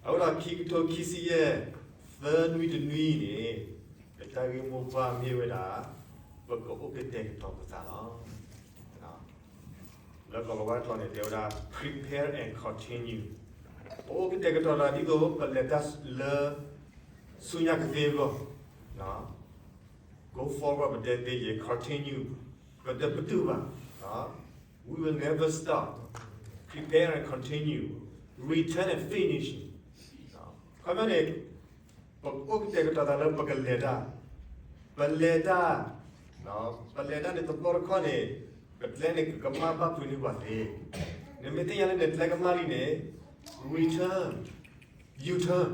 အဃိဒီးခံကထိခံဆံယဲၢ် သၢနွံတနွံန့ၣ် ပတၢ်ဂ့ၢ်မိၢ်ပှၢ်မ့ၢ်ဝဲဒၣ် ပကအိၣ်ကတဲာ်ကတီၤပသးလီၤ. လၢကီၢ်ကဝါကျိာ်န့ၣ် တဲဝဲဒၣ် prepare and continue. ပအိၣ်ကတဲာ်ကတီၤဒီးဒ်သိးပလဲၤတၢ်လၢ ဆူညါကသ့အဂီၢ် go forward ပတဲသ့ယဲ continue ပတပတုာ်ဘၣ် we will never stop, prepare and continue, return and finish. ခီပညီန့ၣ် ပအိၣ်ကတဲာ်ကတီၤသးလၢပကလဲၤတၢ် ပလဲၤတၢ် ပလဲၤတၢ်န့ၣ် တဘျီတခီၣ်န့ၣ် ပကျဲန့ၣ် ကကမၣ်ဘၣ်ဖုးန့ၢ်ပှၤသ့, နမ့ၢ်သ့ၣ်ညါလၢနကျဲကမၣ်လံန့ၣ် return, U-turn.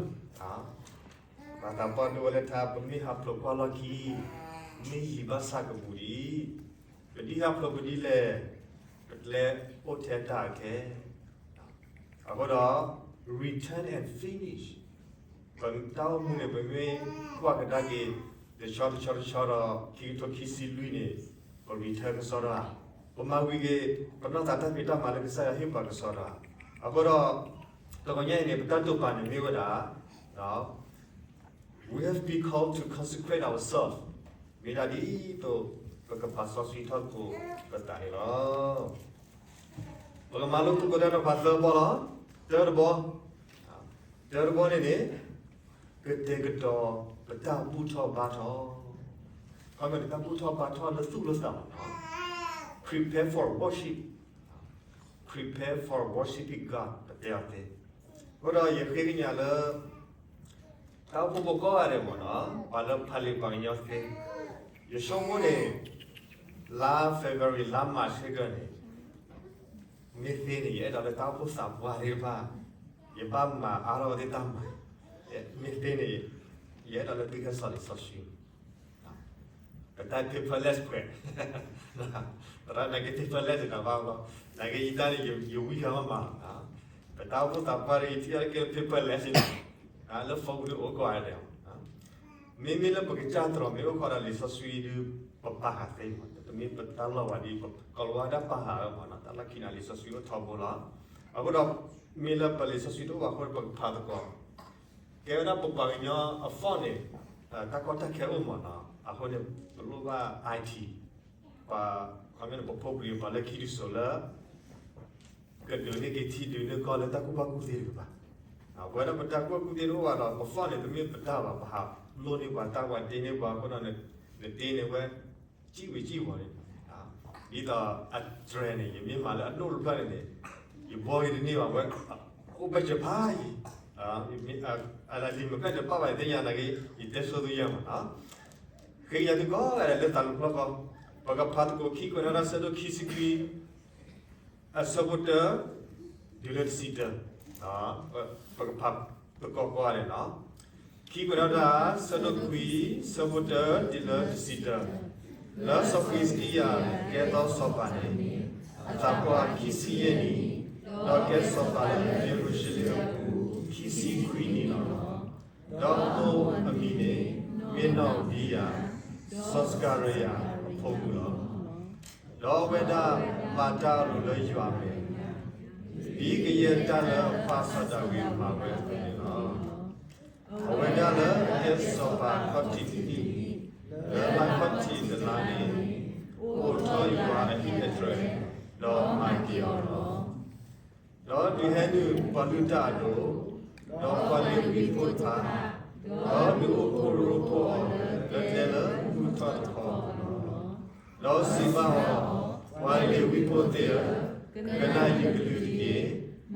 ဘၣ်သးပှၢ်ဒိဝဲလၢထါ ပမ့ၢ်ဟးဖျိးကွၢ်လီၢ်ခံ မ့ၢ်ယံာ်ဘၣ်ဆၣ်ကပူၤဒံး, ပဒ်ဟးဖျိးပဒ်လဲၣ်, ပကျဲအိၣ်ထဲတၢ်အခဲ အဃိဒီး return and finish. ပတၢ်အိၣ်မူန့ၣ် ပမ့ၢ်ကွၢ်ကဒါက့ၤ တဆီတဆီတဆီဒီး ခံကထိခံဆံလွံၢ်န့ၣ် ပ return ကစီဒီဧါ, ပမၤဝံၤက့ၤ ပနီၢ်သးတၢ်ဖံးတၢ်မၤလၢကစၢ်ယွၤဟ့ၣ်ပှၤကစီဒီဧါ. အဃိဒီး တဂီၤညါအံၤန့ၣ် ပတၢ်တိာ်ပာ်န့ၣ်မ့ၢ်ဝဲဒၣ် We have been called to consecrate ourselves. မ့ၢ်ဒၣ်ဒ်သိး ပကပာ်စီဆှံထီၣ်သကိးပသးန့ၣ်လီၤ. ပကမၤလိသကိးတၢ်နီၤဖးသၢဘီလီၤ. တၢတဘီ, တၢတဘီန့ၣ်န့ၣ် ကတဲာ်ကတီၤပတၢ်ဘူၣ်ထီၣ်ဘါထီၣ်, ခီမ့ၢ်တၢ်ဘူၣ်ထီၣ်ဘါထီၣ်လၢသူၣ်လၢသးလီၤ. Prepare for worship, prepare for worshiping God ပတဲအီၤသ့. အဃိဒီးယဃ့ကညးလၢ တၢ်အိၣ်ဖှိၣ်ဖိကိးဂၤဒဲးမ့ၢ်နီၤ ပှၤလၢဖးလံာ်ပှၤကညီသ့, ယဆိကမိၣ်န့ၣ် လါ February လါ March ဆ့ကၢန့ၣ် မ့ၢ်သ့န့ၣ် ယအဲၣ်ဒိးလၢတၢ်အိၣ်ဖှိၣ်သးပှၢ်သ့ၣ်တဖၣ် ယဘၣ်မၤအါထီၣ်ဝဲသ့ၣ်တၢ်မၤ, မ့ၢ်သ့န့ၣ် ယအဲၣ်ဒိးလၢသုဟဲစိာ်လံာ်စီဆှံ ပတၢ် paperless ပှဲၤ, သရၣ်နာ်က့ paperless န့ၣ်တဘၣ်ဘၣ်, နာ်က့ယတၢ်န့ၣ် ယဝံဃာ်မးမးလီၤ. ပတၢ်အိၣ်ဖှိၣ်သးပှၢ်ဒီး ယထံၣ်အီၤတက့ၢ် paperless န့ၣ်, လၢ phone ဒုးအိၣ်ကိးဂၤဒဲး, မ့မ့ၢ်လၢပကစၢ်တြီၤမ့ၢ်အိၣ်ဃီဒီးလံာ်စီဆှံဒုး ပပာ်ဃာ်သ့မး, တမ့ၢ်ပတၢ်လီၢ်ဝဲဒ် ပကီၢ်လၤဝါဒၣ်ပာ်ဃာ်မးနီၤ, တၢ်လီၢ်ခံန့ၣ်လံာ်စီဆှံအိၣ်ထီဘိလီၤ. အဃိဒီး မ့ၢ်လၢပလံာ်စီဆှံတအိၣ်ဘၣ်အဃိ ပကဖးသကိး ကဲဝဲဒၣ်ပပှၤကညီအ font န့ၣ် တၢ်ကီတၢ်ခဲအိၣ်မးနီၤ, အဃိန့ၣ် ပလိၣ်ဘၣ် I T, ပှၤ ခီမ့ၢ်န့ၣ် ပဖိပလံၤပှၤလၢခံတစိၤလၢ ကဒုးန့ၢ်က့ၤထံဒုးန့ၢ်ကီၢ်လၢတၢ်ကူၣ်ဘၣ်ကူၣ်သ့တကပၤ, ပဝဲဒၣ်ပတၢ်ကူၣ်ဘၣ်ကူၣ်သ့တအိၣ်ဘၣ်ဒီး ပ font န့ၣ် တမ့ၢ်ပတၢ်ဘၣ်, ပဟးလိၣ်န့ၢ်ပှၤတၢ် ပှၤတ့န့ၢ်ပှၤအဃိဒီး နတ့န့ၢ်ဝဲ စံၣ်ဝံၤစံၣ်ဝီၤန့ၣ်, ဒ်သိးအတြဲၤန့ၣ် ယမ့ၢ်မၤလၢအဒိၣ်တဖျၢၣ်န့ၣ်န့ၣ် ယဘှီက့ၤတန့ၢ်ဘၣ်ဝဲ, အိၣ်ဘၣ်စၢၤဖးယံၤ, အလံာ်မ့ၢ်ဖျၢၣ်န့ၣ်ပာ်ဘၣ်ယသ့ၣ်ညါနာ်က့ ယတဲဆိသုယဲၢ်မးနီၤ, ဃ့ကညးသုကိးဂၤဒဲးလၢသးလူၤဖျီၣ်ဃီ, ပကဖးသကိးခံကွဲးနီၣ်တၢ်ဆၢဒိၣ်ခံဆံခွံ အဆၢဖိတၢ တုၤလၢတဆံတၢ, ပကဖးသကိးကိးဂၤဒဲးနီၤ, ခံကွဲးနီၣ်တၢ်ဆၢဒိၣ်ခွံ ဆၢဖိတၢ တုၤလၢတဆံတၢ, လၢစီၤဃံးစကံယၤကဲထီၣ်စီၤပၤန့ၣ် အသးပှၢ်ခံဆံယဲၢ်နံၣ်, ဒီးကဲစီၤပၤလၢယရူၤၡလ့ၣ်အပူၤ ခံဆံခွံနံၣ်လီၤ. ဒီးအမိၢ်အမံၤန့ၣ် မ့ၢ်နီၢ်အဘံယၤ, စီၤစကၤရယၤအဖိမုၣ်လီၤ. ဒီးအဝဲဒၣ်မၤတၢ်အလိၤလၢယွၤအမဲာ်ညါ, ဒ်ကယဲၢ်တၢ်လၢအပၢ်စီၤဒၤဝံးမၤဝဲအသိးန့ၣ်လီၤ. အဝဲဒၣ်လၢအကဲစီၤပၤခီၣ်ထံးတနံၣ်, လၢလါခီၣ်ထံးတလါန့ၣ် အိးထီၣ်ယွၤအဟံၣ်အတြဲၤ, ဒီးမၤက့ၤအီၤလီၤ. ဒီးဒုးဟဲနုာ်ပှၤလုၢ်တၢ်အဒိၣ်, ဒီးပှၤလ့ၤဝံဖိတဖၣ်, ဒီးဒုးအိၣ်ဖှိၣ်ရိဖှိၣ်အီၤလၢကျဲလၢမုၢ်ထီၣ်တခီအပူၤလီၤ. ဒီးစံးဘၣ်အီၤ, ပှၤလ့ၤဝံဖိသ့ၣ်ဧၢ, ကနၣ်ယကလုၢ်တက့ၢ်.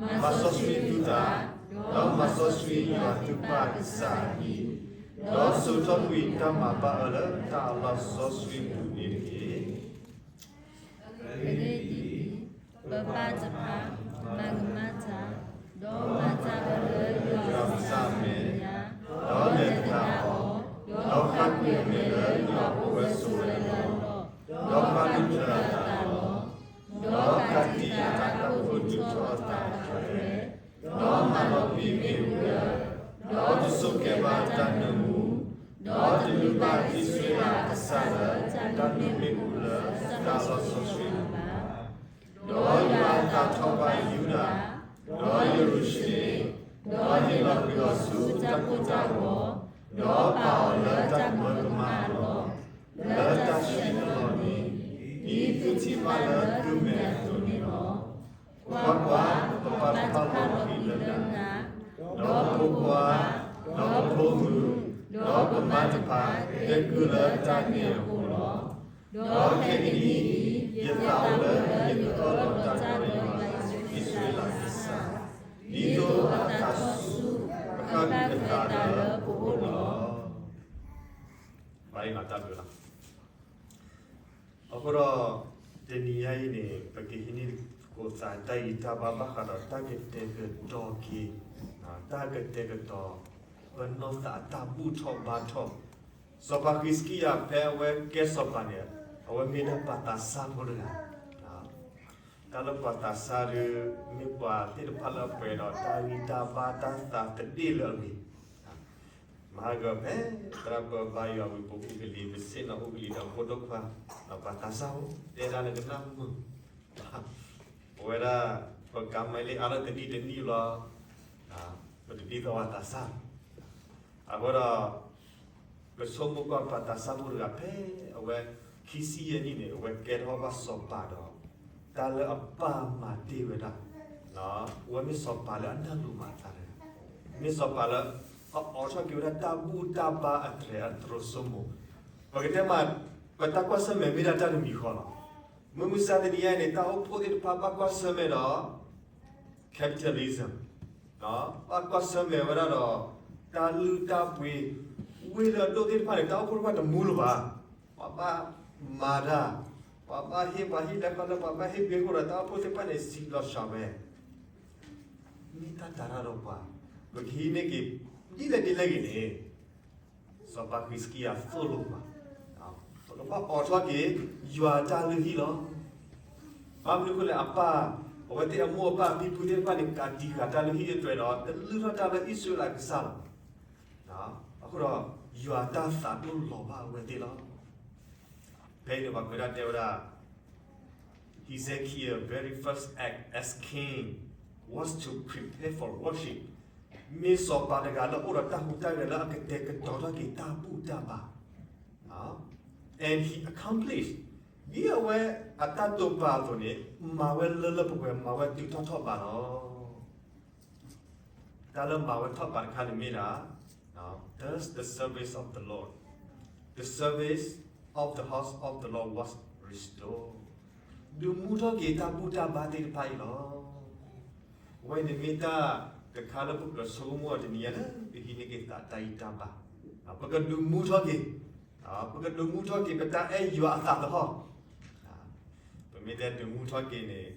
မၤစီဆှံသုသး, ဒီးမၤစီဆှံယွၤသုပၢ်ကစၢ်အဟံၣ်, ဒီးဆိးထီၣ်ကွံာ်တၢ်မၤဘၣ်အၢလၢတၢ်အလီၢ်စီဆှံပူၤန့ၣ်တက့ၢ်. အဂ့ၢ်ဒ်အံၤ, ပပၢ်တဖၣ် မၤကမၣ်တၢ်, ဒီးမၤတၢ်အၢလၢယွၤကစၢ်အမဲာ်ညါ, ဒီးလဲၤသဒၣ်အီၤ, ဒီးဃၣ်ကွံာ်အမဲာ်လၢယွၤအိၣ်ဝဲဆိးဝဲအလီၢ်, ဒီးပာ်လုၢ်ပာ်လၢ်အသးလီၤ. ဒီးကးတံာ်အတၢ်ကိၢ်ဒုးထီၣ်အသးတြဲၤ, ဒီးမၤလီၤပံာ်မ့ၣ်အူလၢ, ဒီးတဆိးကဲဘၣ်တၢ်နၢမူ, ဒီးတလုၢ်ဘၣ်အံၣ်စရ့လးအကစၢ်လၢတၢ်နၢမူမ့ၣ်အူလၢတၢ်လီၢ်စီဆှံပူၤဘၣ်. ဒီးယွၤအသးထီၣ်ဘၣ်ယူဒၤ, ဒီးယရူၤၡလ့ၣ်, ဒီးဟ့ၣ်လီၤကွံာ် တၢ်ဂီၤ, ဒီးပာ်အီၤလၢတၢ်ကမၢကမၣ်အလီၢ်, လၢတၢ်ဆံးအလီၢ်န့ၣ်, ဒ်သုထံၣ်ဘၣ်လၢသုမဲာ်အသိးန့ၣ်လီၤ. ကွၢ်ကွၢ်, ပပၢ်တဖၣ်လီၤဃံၤလၢနၤ, ဒီးဖိခွါ, ဒီးဖိမုၣ်, ဒီးပမါတဖၣ် ကဲကုၢ်လၢတၢ်န့ၣ်အဃိလီၤ. ဒီးခဲကနံၣ်အံၤ ယသးအိၣ်လၢယကသီၣ်လီၤတၢ်လၢယွၤအံၣ်စရ့လးအကစၢ်, ဒ်သိးအသးဆူၣ် ပဃၣ်ကသးလၢပအိၣ်လီၤ. ဘၣ်ယနၤတၢ်ဘျုးလီၤ. အဃိဒီး တနံၤညါအံၤန့ၣ် ပကဟံးန့ၢ်သကိးသးတၢ်ဂံၢ်တၢ်ဘါဘၣ်ဃးဒီးတၢ်ကတဲာ်ကတီၤက့ၤ, တၢ်ကတဲာ်ကတီၤ ပနီၢ်သးအတၢ်ဘူၣ်ထီၣ်ဘါထီၣ်, စီၤပၤဟံးစကံယၤဖဲအဝဲကဲစီၤပၤန့ၣ် အဝဲမ့ၢ်ဒၣ်ပှၤသးစၢ်ဖိတဂၤ တၢ်လၢပှၤသးစၢ်ဒီး မ့ၢ်ပှၤသ့ၣ်တဖၣ်လၢအပှဲၤဒီးတၢ်ဂံၢ်တၢ်ဘါတၢ်သးတဒ့ၣ်လၢအဂ့ၤ, မဟါကဖဲ သရၣ်ပၢဘါယွၤဝံၤ ပအိၣ်ကလံၤ ပဆ့ၣ်နီၤအိၣ်ကလံၤဒီးဖိဒိၣ်ခွါ, ဒီးပှၤသးစၢ်အိၣ်တဲဒၣ်လၢကနၣ်မုာ်, ပဝဲဒၣ် ပကၤမၤလ့အါလၢတနံၣ်တနံၣ်လီၤ, ပတဒ်သိးပှၤသးစၢ် အဃိဒီး ပဆိကမိၣ်ကွၢ်ပှၤသးစၢ်ဖိတဂၤဖဲအဝဲခံဆံယဲၢ်နံၣ်န့ၣ် အဝဲကဲထီၣ်ဘၣ်စီၤပၤဒီး တၢ်လၢအပၢ်မၤတ့ၢ်ဝဲဒၣ်, အဝဲမ့ၢ်စီၤပၤလၢအနၢ်လိၤမးအသးတဂၤ, မ့ၢ်စီၤပၤလၢ အအိးထီၣ်က့ၤဝဲဒၣ်တၢ်ဘူၣ်တၢ်ဘါအတြဲၤအတြီၤစိမိၤ, ပကတဲမး ပတၢ်ကွၢ်ဆၢၣ်မဲာ်မ့ၢ်ဒၣ်တၢ်တမံၤဃီလီၤ. မုၢ်မဆါတနံၤညါအံၤန့ၣ် တၢ်အိၣ်ဖှိၣ်သ့ၣ်တဖၣ်ဘၣ်ကွၢ်ဆၢၣ်မဲာ်ဒီး capitalism, ဘၣ်ကွၢ်ဆၢၣ်မဲာ်ဝဲဒၣ်ဒီး တၢ်လုၢ်တၢ်ပှ့ၤ, ဝ့ၢ်လၢအဒိၣ်သ့ၣ်တဖၣ်န့ၣ် တၢ်အိၣ်ဖှိၣ်တဖၣ်တမူလၢၤဘၣ်, ပှၤဘၣ်မၤတၢ်, ပှၤဘၣ်ဟ့ၣ်ပှၤဟံၣ်လၢခီလၢပှၤဘၣ်ဟ့ၣ်ပှ့ၤဃိဒီး တၢ်အိၣ်ဖှိၣ်သ့ၣ်တဖၣ်န့ၣ် စံးဘျီၣ်စှၤဝဲ, မ့ၢ်တၢ်တၤတၢ်ဒီးပှၤ, ပကဟံးန့ၢ်က့ၤ ဒ်လဲၣ်ဒ်လဲၣ်ဂ့ၤန့ၣ် စီၤပၤဟံးစကံယၤသိၣ်လိပှၤ, ပကဘၣ်အိးထီၣ်က့ၤ ယွၤတၢ်လုၢ်ဟံၣ်လီၤ. ဘၣ်မနုၤအဃိလဲၣ် အပၢ်, အဝဲသ့ၣ်အမိၢ်အပၢ်အဖံဖုသ့ၣ်တဖၣ်န့ၣ် ကးတံာ်ဃာ်တၢ်လုၢ်ဟံၣ်အတြဲၤဒီး တလုၢ်ထီၣ်တၢ်လၢအံၣ်စရ့လးအကစၢ်လီၤ. အဃိဒီး ယွၤတၢ်သးဒိၣ်လီၤဘၣ်အဝဲသ့ၣ်လီၤ. ဖဲအံၤန့ၣ် ပှၤကွဲးဒၣ်တဲဝဲဒၣ် Hezekiah very first act as king was to prepare for worship. မ့ၢ်စီၤပၤတဂၤလၢအိၣ်ဒီးတၢ်ဟူးတၢ်ဂဲၤလၢအကတဲာ်ကတီၤထီၣ်က့ၤတၢ်ဘူၣ်တၢ်ဘါ, and he accomplished ဒ်အဝဲအတၢ်တိာ်ပာ်အသိးန့ၣ် မၤဝဲလၢလၢပှဲၤပှဲၤ မၤဝဲတုၤထီၣ်ထီၣ်ဘးလီၤ. တၢ်လၢမၤဝဲထီၣ်ဘးတခါန့ၣ်မ့ၢ်ဒၣ် thus the service of the Lord, the service of the house of the Lord was restored. ဒုးမူထီၣ်က့ၤတၢ်ဘူၣ်တၢ်ဘါသ့ၣ်တဖၣ်အံၤလီၤ. အဝဲန့ၣ်မ့ၢ်တၢ်တခါလၢပကြၢးဆိကမိၣ်အီၤတနံၤညါလၢ ပဟံးန့ၢ်က့ၤသးတၢ်ဂံၢ်တၢ်ဘါ, ပကဒုးမူထီၣ်က့ၤ, ပကဒုးမူထီၣ်က့ၤ ပတၢ်အဲၣ်ယွၤအသးသဟီၣ် ပမ့ၢ်တဲဒုးမူထီၣ်က့ၤန့ၣ်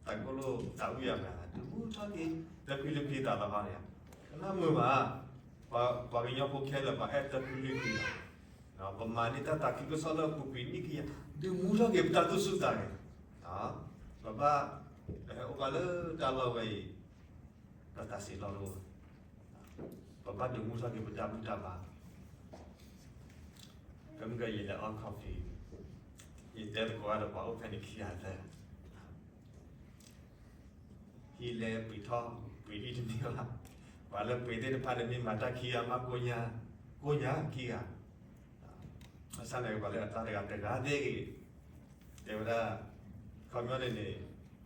တၢ်ကိၣ်လိၣ်သးဝံၣ်အဂၤ ဒုးမူထီၣ်က့ၤ တၢ်ဖံးလုၢ်ဖံးသးသဟီၣ်န့ၣ်, ကနၣ်မုာ်မး, ပှၤကညီဖိခဲလၢာ် ပှၤအဲၣ်တၢ်ဖံးလုၢ်ဖံးသး, ပမၤန့ၢ်တၢ်သးခုကစီၣ်လၢအပူၤကွံာ်နံၣ်ကယၤ, ဒုးမူထီၣ်က့ၤပတၢ်သူၣ်ဆူၣ်သးဂဲၤ, ပဘၣ် ပဟဲအိၣ်ဘၣ်လၢတၢ်လီၢ်ဝဲအံၤ ပသးစံးလီၤလိ, ပဘၣ်ဒုးမူထီၣ်က့ၤပတၢ်ဘူၣ်တၢ်ဘါ, ကမုၢ်ကယလဲၤအီၣ် coffee, ယတဲသကိးဒီးပှၤအိၣ်ဖဲန့ၣ်ခံဂၤသၢဂၤ ဟံးလဲၤပှ့ၤထီၣ်ပှ့ၤအံၤတမ့ၢ်ဘၣ်, ပှၤလၢပှ့ၤသ့ၣ်တဖၣ်န့ၣ်မ့ၢ်မၤတၢ်ခံဂၤမးကိညါ, ကိညါခံဂၤ, ဘၣ်ဆၣ်န့ၣ်ကပၤလၢအတၢ်တဂၤတဂၤသ့ၣ်ဂ့ၤ, တဲဝဲဒၣ်, ခီပညီန့ၣ်န့ၣ်,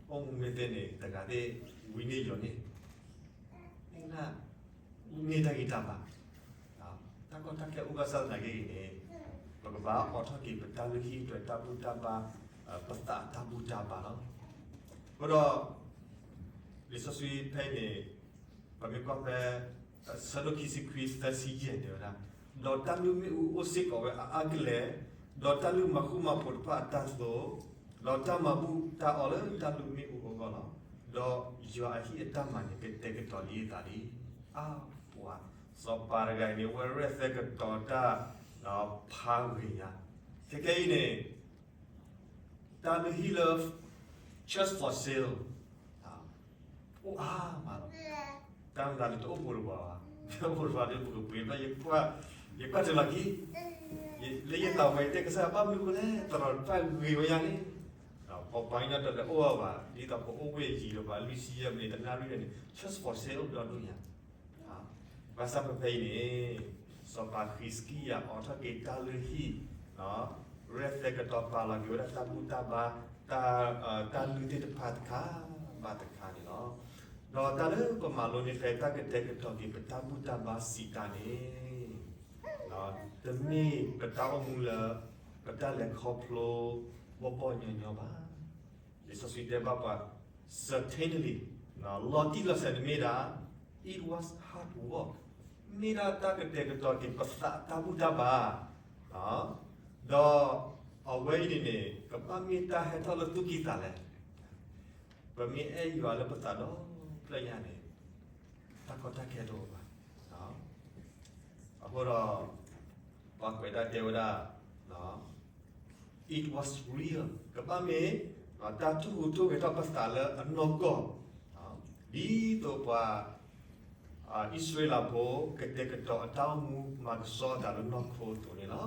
အိၣ်မူမ့ၢ်သ့ၣ်န့ၣ် တဂၤသ့ၣ်ဝံန့ၢ်ယိာ်န့ၢ်, မ့ၢ်ဒၣ်မ့ၢ်တၢ်ဂံၢ်တၢ်ဘါ တၢ်ကီတၢ်ခဲအိၣ်ဘၣ်ဆၣ်သနာ်က့ဂ့ၤန့ၣ်, ပကဘၣ်အိးထီၣ်က့ၤပတၢ်လုၢ်ဟံၣ်အတြဲၤတၢ်ဘူၣ်တၢ်ဘါ, ပသးတၢ်ဘူၣ်တၢ်ဘါလီၤ. အဃိဒီး လံာ်စီဆှံဖဲအံၤန့ၣ်, ပမ့ၢ်ကွၢ်ဖဲ ဆၢဒိၣ်ခံဆံခွံ သၢဆံယဲၢ်တဲဝဲဒၣ်, ဒီးတၢ်လုၢ်မ့ၣ်အူအိၣ်စ့ၢ်ကီးဝဲအါအါကလဲာ်, ဒီးတၢ်လုၢ်မၤဃူမၤဖိးတဖၣ်အတၢ်သိး, ဒီးတၢ်မၤဘူၣ်တၢ်အီလၢတၢ်လုၢ်မ့ၣ်အူအဂီၢ်လီၤ. ဒီးယွၤအဟံၣ်အတၢ်မၤန့ၣ် ကတဲာ်ကတီၤလံအသးလံ. အါ, ပှၤ, စီၤပၤတဂၤအံၤန့ၣ် အဝဲရဲၣ်သဲကတီၤတၢ်, ဒီးဖးဂ့ၤညါ, ခဲကဲအံၤန့ၣ် တၢ်လုၢ်ဟံၣ်လၢ just for sale အိၣ်အါမးလီၤ. တၢ်မၤလၢတအိၣ်ဘူးတဘၣ်ဘၣ်, တအိၣ်ဘူးတဘၣ်ဒီး ပကပှ့ၤဘၣ်, ယကွၢ်တလီၢ်ခံ, လၢယသးဝဲတဲကစၢ် ဘၣ်မနုၤအဃိလဲၣ် သရိာ်တဖၣ်ဂ့ၤဝဲညါန့ၣ်, ပပှၤကညီတလဲၤအိၣ်အီၤဘၣ်, ဒ်သိးပအိၣ်ဝဲအယံၤဒီးပှၤလွံၢ်ဆံယဲၢ်မံးနံးတနၣ်ရံၣ်န့ၣ် just for sale ဒီဒိၣ်ညါ ဘၣ်ဆၣ်ဖဲဖဲအံၤန့ၣ် စီၤပၤဃံးစကံယၤအိးထီၣ်က့ၤတၢ်လုၢ်ဟံၣ်, ရဲၣ်သဲကတီၤပာ်လီၤက့ၤဝဲဒၣ်တၢ်ဘူၣ်တၢ်ဘါ, တၢ်, တၢ်လုၢ်သ့ၣ်တဖၣ်တခါဘၣ်တခါန့ၣ်လီၤ. ဒီးတၢ်လၢပမၤလိန့ၣ် ဖဲတၢ်ကတဲာ်ကတီၤက့ၤပတၢ်ဘူၣ်တၢ်ဘါစံးတၢ်န့ၣ် တမ့ၢ်ပတၢ်အိၣ်မူလၢ ပတၢ်လဲၤခီဖျိ ဘီၣ်ဘီၣ်ညီညီဘၣ်. လံာ်စီဆှံတဲဘၣ်ပှၤ certainly လီၤတံၢ်လီၤဆဲးန့ၣ်မ့ၢ်ဒၣ် it was hard work, မ့ၢ်ဒၣ်တၢ်ကတဲာ်ကတီၤက့ၤပသးတၢ်ဘူၣ်တၢ်ဘါ, ဒီးအဝဲအံၤန့ၣ်န့ၣ် ကဘၣ်မ့ၢ်တၢ်ဟဲထီၣ်လၢသူၣ်ကံၢ်သးလဲ, ပမ့ၢ်အဲၣ်ယွၤလၢပသးဒီဖျၢၣ်ညါန့ၣ် တၢ်ကီတၢ်ခဲတအိၣ်ဘၣ်. အဃိဒီး ပှၤကွဲးတၢ်တဲဝဲဒၣ် it was real, ကဘၣ်မ့ၢ် တၢ်ထိၣ်ဟူးထိၣ်ဂဲၤထီၣ်ပသးလၢအနီၢ်ကီၢ်, ဒ်သိးပှၤ အံၣ်စရ့လးဖိ ကတဲာ်ကတီၤအတၢ်အိၣ်မူမၤကဆှီအသးလၢနီၢ်ခိအသိးန့ၣ်လီၤ.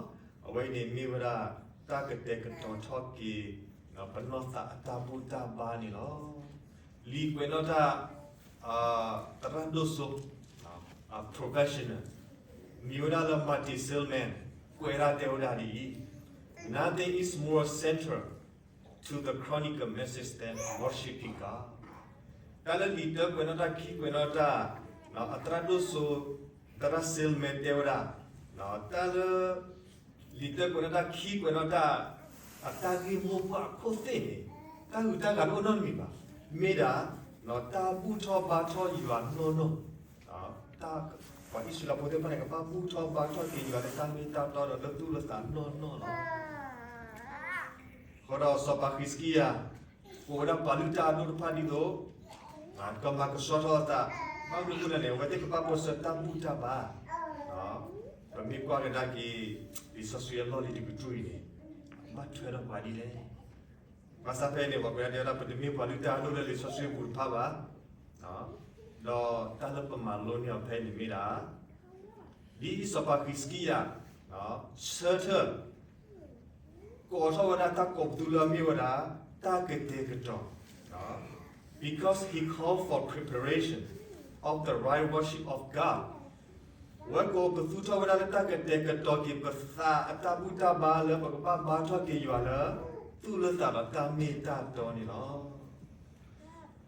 အဝဲအံၤန့ၣ်မ့ၢ်ဝဲဒၣ် တၢ်ကတဲာ်ကတီၤထီၣ်က့ၤ ပနီၢ်သးအတၢ်ဘူၣ်တၢ်ဘါန့ၣ်လီၤ. လံာ်ကွဲးနီၣ်တၢ် သရၣ်ဒိၣ်စိ professional မံၤဝဲဒၣ်လၢ Martin Seligman ကွဲးဒၣ်တဲဝဲဒၣ်ဒ်အံၤ, Nothing is more central to the chronicle message than worshiping God. တၢ်လၢလံာ်တၢကွဲးနီၣ်တၢ်ခံကွဲးနီၣ်တၢ် အသရၣ်ဒိၣ်စိ သရၣ် Seligman တဲဝဲဒၣ် တၢ်လၢ လံာ်တၢကွဲးနီၣ်တၢ်ခံကွဲးနီၣ်တၢ် အတၢ်ဂ့ၢ်မိၢ်ပှၢ်အခိၣ်သ့ၣ်န့ၣ် တၢ်ဂုၤတၢ်ဂၤတအိၣ်နီတမံၤဘၣ်. မ့ၢ်ဒၣ် တၢ်ဘူၣ်ထီၣ်ဘါထီၣ်ယွၤနီၢ်နီၢ်, ပှၤအံၣ်စရ့လးဖိသ့ၣ်တဖၣ်န့ၣ် ကဘၣ်ဘူၣ်ထီၣ်ဘါထီၣ်က့ၤယွၤလၢတၢ်မ့ၢ်တၢ်တီဒီးလၢသူၣ်လၢသးနီၢ်နီၢ်လီၤ. ဃီဒီးစီၤပၤဃံးစကံယၤ အိၣ်ဝဲဒၣ်ပှၤလုၢ်တၢ်အဒိၣ်တဖၣ်ဒ်သိး ကမၤကဆှီထီၣ်အသး, ဘၣ်မနုၤအဃိလဲၣ်န့ၣ် အဝဲသ့ၣ်ကဘၣ်ပၢဆှၢတၢ်ဘူၣ်တၢ်ဘါ, ပမ့ၢ်ကွၢ်ကဒါက့ၤ လံာ်စီဆှံအလီၢ်လံၤတကတြူၢ်အံၤန့ၣ် ဘၣ်ထွဲဒီးပှၤဒ်လဲၣ်. ဘၣ်ဆၣ်ဖဲန့ၣ် ပှၤကွဲးဒၣ်တဲဝဲဒၣ် ပတမ့ၢ်ပှၤလုၢ်တၢ်အဒိၣ်လၢလံာ်စီဆှံပူၤတဖၣ်ဘၣ်, ဒီးတၢ်လၢပမၤလိန့ၢ်အီၤဖဲအံၤန့ၣ်မ့ၢ်ဒၣ် ဒ်စီၤပၤဃံးစကံယၤ ဆၢထၢၣ် ကိးထီၣ်ဝဲဒၣ်တၢ်ကိးပသူလၢအမ့ၢ်ဝဲဒၣ် တၢ်ကတဲာ်ကတီၤ, because he called for preparation of the right worship of God, ဝဲကိးပသူထီၣ်ဝဲဒၣ်လၢတၢ်ကတဲာ်ကတီၤက့ၤပသးအတၢ်ဘူၣ်တၢ်ဘါလၢပကဘၣ်ဘါထီၣ်က့ၤယွၤလၢ သူၣ်လၢသးဒီးတၢ်မ့ၢ်တၢ်တီန့ၣ်လီၤ.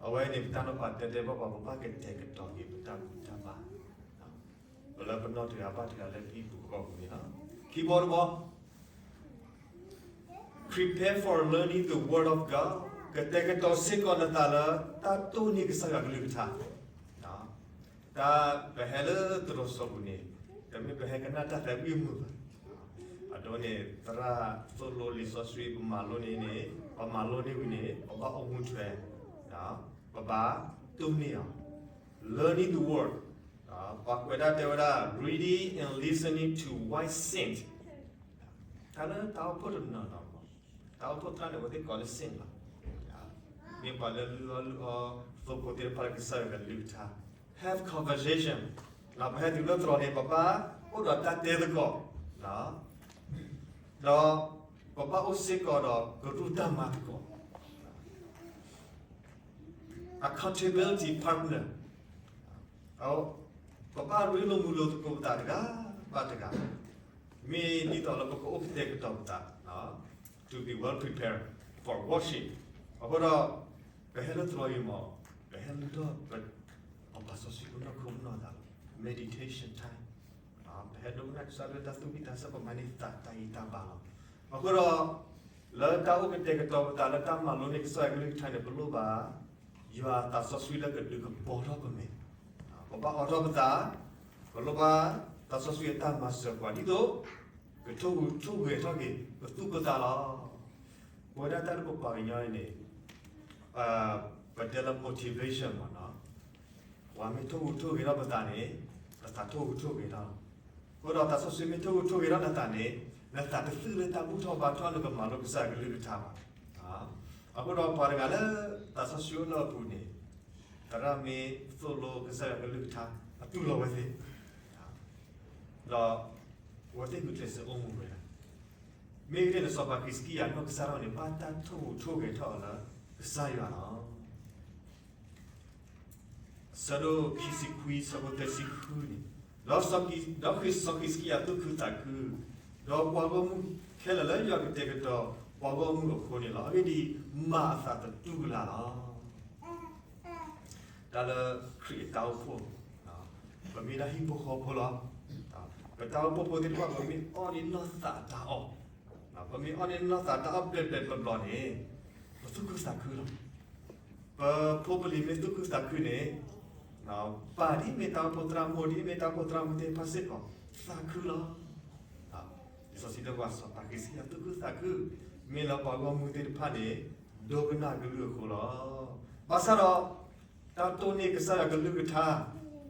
အဝဲန့ၣ်ပတၢ်နီၤဖးတဲတဲဘၣ်ပှၤ ပဘၣ်ကတဲာ်ကတီၤက့ၤပတၢ်ဘူၣ်တၢ်ဘါ ပလၢပနီၢ်တဂၤဘၣ်တဂၤလၢဟံၣ်ပူၤဃီပူၤန့ၣ်လီၤ. ခံဘီတဘီ Prepare for learning the word of God, ကတဲာ်ကတီၤစ့ၢ်ကီးနသးလၢ တၢ်တိၢ်န့ၢ်ကစၢ်ယွၤကလုၢ်ကထါ, တၢ်ပဟဲလၢသရိာ်စိပူၤန့ၣ် တမ့ၢ်ပဟဲကနၣ်တၢ်သးဝံၣ်မုာ်ဘၣ်. အဒိန့ၣ် သရၣ်သိၣ်လိလံာ်စီဆှံပမၤလိန့ၣ်န့ၣ် ပမၤလိန့ၢ်ဝံၤန့ၣ် ပဘၣ်အိၣ်မူထွဲ, ပဘၣ်တိၢ်န့ၢ်အီၤ, learning the word, ပှၤကွဲးဒၣ်တဲဝဲဒၣ် reading and listening to wise saints, တၢ်လၢတၢ်အိၣ်ဖှိၣ်တနီၤနီၤ, တၢ်အိၣ်ဖှိၣ်သရၣ်န့ၣ် အဝဲသ့ၣ်ကိးလၢ saint လီၤ. မ့ၢ်ပှၤလၢလုၢ်အီၣ်လုၢ်အီ သိဖိသ့ၣ်တဖၣ်လၢကစၢ်ယွၤကလုၢ်ကထါ have conversation, ပဟဲတုၤလၢသရိာ်န့ၣ် ပဘၣ်အိၣ်ဒီးတၢ်တဲသကိး, ဒီးပဘၣ်အိၣ်စ့ၢ်ကီးဒီးကရူၢ်တၢ်မၤသကိး accountability partner, ပဘၣ်ရ့လိာ်မုာ်လိာ်သကိးပသးတဂၤဘၣ်တဂၤ, မ့ၢ်ဒ်သိးလၢပကအိၣ်ကတဲာ်ကတီၤပသး to be well prepared for worship. အဃိဒီး ပဟဲလၢသရိာ်အံၤမး ပဟဲလုၢ်ထီၣ် ပပာ်စီဆှံပနီၢ်ခိပနီၢ်သးလီၤ. meditation time, ပဟဲဒိကနၣ်ကစၢ်လၢတၢ်သူၣ်ဝံၣ်သးဆၢ ပမၤန့ၢ်သးတၢ်ဂံၢ်တၢ်ဘါလီၤ. အဃိဒီး လၢတၢ်အိၣ်ကတဲာ်ကတီၤပသးလၢတၢ်မၤလိန့ၢ်ကစၢ်ယွၤကလုၢ်ကထါန့ၣ် ပလိၣ်ဘၣ် ယွၤသးစီဆှံလၢကဒုးကပီၤထီၣ်ပမဲာ်, ပဘၣ်အိးထီၣ်ပသး, ပလိၣ်ဘၣ်သးစီဆှံအတၢ်မၤစၢၤပှၤဒ်သိး ကထိၣ်ဟူးထိၣ်ဂဲၤထီၣ်က့ၤ ပသူၣ်ပသးလီၤ. ပဝဲဒၣ်တၢ်လၢပပှၤကညီအံၤန့ၣ် ပတဲလၢ motivation မ့ၢ်နီၤ, ပှၤမ့ၢ်ထိၣ်ဟူးထိၣ်ဂဲၤထီၣ်ပသးန့ၣ် ပသးထိၣ်ဟူးထိၣ်ဂဲၤထီၣ်လီၤ. အဃိဒီးသးစီဆှံမ့ၢ်ထိၣ်ဟူးထိၣ်ဂဲၤထီၣ်နသးန့ၣ် နသးတသုၣ်လၢတၢ်ဘူၣ်ထီၣ်ဘါထီၣ်လၢကမၤလိကစၢ်ယွၤကလုၢ်ကထါဘၣ်. အဃိဒီးပှၤတဂၤလၢ သးစီဆှံအိၣ်လၢအပူၤန့ၣ် သရၣ်မ့ၢ်သိၣ်လိကစၢ်ယွၤကလုၢ်ကထါ အတူၢ်လိာ်ဝဲသ့ၣ် ဒီး အဝဲသ့ၣ်ဂုာ်ကျဲးစၢးအိၣ်မူဝဲဒၣ်. မ့ၢ်ဂ့ၢ်န့ၣ် စီၤပၤဃံးစကံယၤနီၢ်ကစၢ်ဒၣ်ဝဲန့ၣ် ဘၣ်တၢ်ထိၣ်ဟူးထိၣ်ဂဲၤထီၣ်အီၤလၢကစၢ်ယွၤလီၤ. အဆၢဒိၣ်ခံဆံခွံ အဆၢဖိသၢဆံဃုန့ၣ် ဒီးစီၤကံ, ဒီးဃ့ၢ်စီၤဃံးစကံယၤသူၣ်ခုသးခု, ဒီးပှၤဂီၢ်မုၢ်ခဲလၢာ်လၢယွၤကတဲာ်ကတီၤပှၤဂီၢ်မုၢ်အဃိန့ၣ်လီၤ. အဂ့ၢ်ဒ်အံၤ, မၤအသးသတူၢ်ကလာ်လီၤ. တၢ်လၢခရံာ်အတၢ်အိၣ်ဖှိၣ်, ပမ့ၢ်ဒၣ်ဟံၣ်ဖိဃီဖိလီၤ. ပတၢ်အိၣ်ဖှိၣ်ဖိသ့ၣ်တဖၣ် ပမ့ၢ်အီၣ်န့ၢ်နီၢ်သးအတၢ်အီၣ်, ပမ့ၢ်အီၣ်န့ၢ်နီၢ်သးတၢ်အီၣ်ဘျဲၣ်ဘျဲၣ်ဘျီဘျီန့ၣ်, ပသူၣ်ခုသးခုလီၤ. ပဖိပလံၤမ့ၢ်သူၣ်ခုသးခုန့ၣ်, ပၢ်ဒ်အမ့ၢ်တၢ်အိၣ်ဖှိၣ်သရၣ်, မိၢ်ဒ်အမ့ၢ်တၢ်အိၣ်ဖှိၣ်သရၣ်မုၣ်သ့ၣ်တဖၣ်စ့ၢ်ကီး သးခုလီၤ. လံာ်စီဆှံတဲပှၤ စီၤဃံးစကံယၤသူၣ်ခုသးခု, မ့ၢ်လၢပှၤဂီၢ်မုၢ်သ့ၣ်တဖၣ်န့ၣ် ဒိကနၣ်ကလုၢ်အဃိလီၤ. ဘၣ်ဆၣ်ဒီး တၢ်တိၢ်န့ၢ်ကစၢ်ယွၤကလုၢ်ကထါ,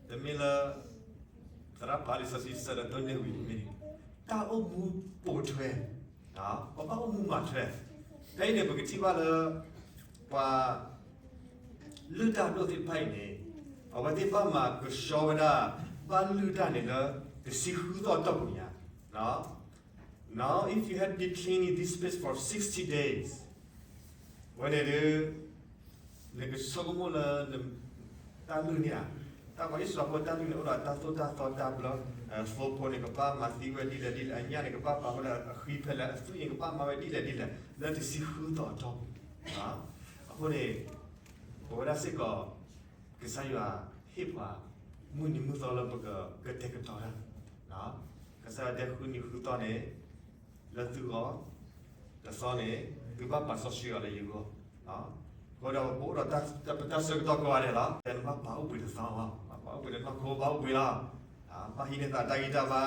တမ့ၢ်လၢ သရၣ်ပာ်လံာ်စီဆှံဆၢဒီးတိၢ်န့ၢ်ဝံၤမ့ၢ်, တၢ်အိၣ်မူပိာ်ထွဲ, ပဘၣ်အိၣ်မူမၤထွဲ. ဖဲအံၤန့ၣ် ပကထံၣ်ဘၣ်လၢ ပှၤလုၢ်တၢ်ဒိၣ်သ့ၣ်တဖၣ်အံၤန့ၣ်, အဝဲသ့ၣ်ဘၣ်မၤကဆှီဝဲဒၣ် ဘၣ်လုၢ်တၢ်န့ၣ်လၢ တဆံဃုသီအတီၢ်ပူၤညါ Now, if you had been cleaning this place for sixty days, ဝဲန့ၣ်ဒီး နကဆိကမိၣ်လၢ တၢ်လုၢ်န့ၣ်ဧါ, တၢ်ပှၤအံၣ်စရ့လးဖိတၢ်လုၢ်န့ၣ် အိၣ်ဒီးတၢ်သိၣ်တၢ်သီတၢ်ဘျၢ, သိဖိန့ၣ် ကဘၣ်မၤသံဝဲဒ်လဲၣ်ဒ်လဲၣ်, အညၣ်န့ၣ် ကဘၣ်ပာ်ဝဲဒၣ်အဃံဖဲလဲၣ်, အသွံၣ်န့ၣ် ကဘၣ်မၤဝဲဒ်လဲၣ်ဒ်လဲၣ်, လၢတဆံဃုသီအတီၢ်ပူၤ. အဃိန့ၣ် ပဝဲဒၣ်စ့ၢ်ကီး ကစၢ်ယွၤဟ့ၣ်ပှၤ မုၢ်နံၤမုၢ်သီလၢပကကတဲာ်ကတီၤတၢ်, ကစၢ်ယွၤတဲဃုနံၤဃုသီန့ၣ် လၢသုဂီၢ်, တသီန့ၣ် သုဘၣ်ပာ်စီဆှံအီၤလၢယဂီၢ်. အဃိဒီးပအိၣ်ဒီးတၢ်ဆၢကတီၢ်ကိးဂၤဒဲးလီၤ. နဘၣ်ပာ်အိၣ်ဘှံးတသီ, ဘၣ်ပာ်အိၣ်ဘှံးလၢနီၢ်ခိ, ဘၣ်အိၣ်ဘှံးလီၤ. ဘၣ်ဟံးန့ၢ်သးတၢ်ဂံၢ်တၢ်ဘါ.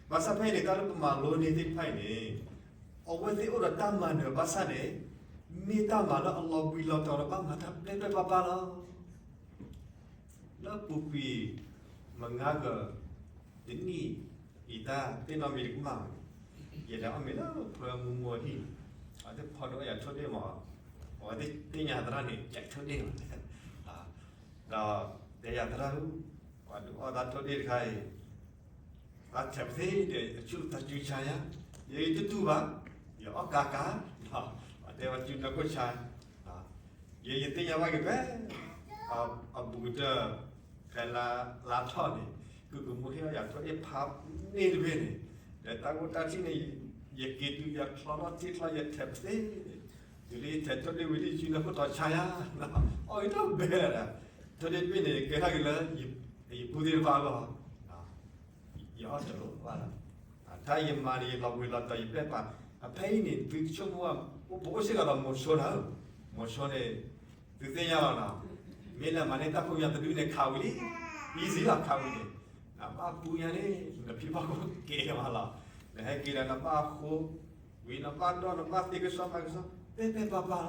ဘၣ်ဆၣ်ဖဲအံၤန့ၣ် တၢ်လၢပမၤလိန့ၢ်သ့ၣ်တဖၣ်အံၤန့ၣ်, အဝဲသ့ၣ်အိၣ်ဒီးတၢ်မၤနၢၤဘၣ်ဆၣ်န့ၣ်, မ့ၢ်တၢ်မၤလၢအလီၤဘှံးလီၤတီၤဒီးဘၣ်မၤတၢ်ပျဲၢ်ပျဲၢ်ပၢ်ပၢ်လီၤ. လၢပူၤကွံာ် မုၢ်နၤခီ တနံၣ်အံၤတၢ်သ့ၣ်နီၣ်မံၤတကမၣ်ဘၣ်, ယလဲၤအီၣ်မ့ၤလၢပှၤမူမူအဟံၣ်, အဝဲသ့ၣ်ဖီဒိၣ်ယၤထိၣ်ဒ့ၣ်မး, အဝဲသ့ၣ်သ့ၣ်ညါသရၣ်န့ၣ် ကဲးထိၣ်ဒ့ၣ်မး, ဒီးတဲယၤသရၣ်ဧၢ, ပှၤဒုးအီၣ်သးထိၣ်ဒ့ၣ်တခါအံၤ သးထဲးပသ့ဒီး အဆူၣ်သးစူၤဆါယၤ, ယတတူၢ်ဘၣ်, ယအီၣ်ကးကး, တဲဝဲစူၤနၢခိၣ်ဆါ, ယယသ့ၣ်ညါဘၣ်က့ၤဖဲ အဘူးကတၢၢ် ဖဲလါထီၣ်န့ၣ် ကုၢ်ကမူဟ့ၣ်အီၣ်ယၤထိၣ်ဒ့ၣ်ဖးန့ၢ်တဘ့ၣ်န့ၣ်, ဒီးတၢ်ဂိၢ်တၢ်ထံၣ်န့ၣ် ယက့ၤတုၤယချီထီၣ်ထံချီယထဲးပသ့, တုၤလၢယထဲးထိၣ်ဒ့ၣ်ဝံၤလံ စူၤနၢခိၣ်ထီဆါယၤ, အီၣ်က့ၤတဘဲလၢၤဒီး ထိၣ်ဒ့ၣ်တဘ့ၣ်န့ၣ် ကဲထီၣ်က့ၤလၢ ယပူသ့ၣ်တဖၣ်အဂီၢ် ယအီၣ်တလိၣ်ဘၣ်လီၤ. တၢ်ယမၤန့ၣ် ယလီၤဘှံးလီၤတီၤ ယပျဲၢ်ပာ်, အဖဲအံၤန့ၣ် သုကဆိကမိၣ်, ပအိၣ်စ့ၢ်ကီးဒီးမိၤဆိတၢ်, မိၤဆိန့ၣ် သုသ့ၣ်ညါလီၤနီၤ, မ့ၢ်လဲၤမၤန့ၢ်တၢ်ဖိညါတဒုန့ၣ် ခးဝံၤလံ, easy လီၤ ခးဝံၤန့ၣ်, နဘၣ်ပူညါန့ၣ် နဖံဘၣ်ခိၣ်ကဲမးလီၤ, နဟဲက့ၤဒီးနဘၣ်ဃိ, ဝံၤနဘၣ်ဒီးနဘၣ်သ့ကစီမၤကစီ, ပျဲၢ်ပျဲၢ်ပၢ်ပၢ်လီၤ.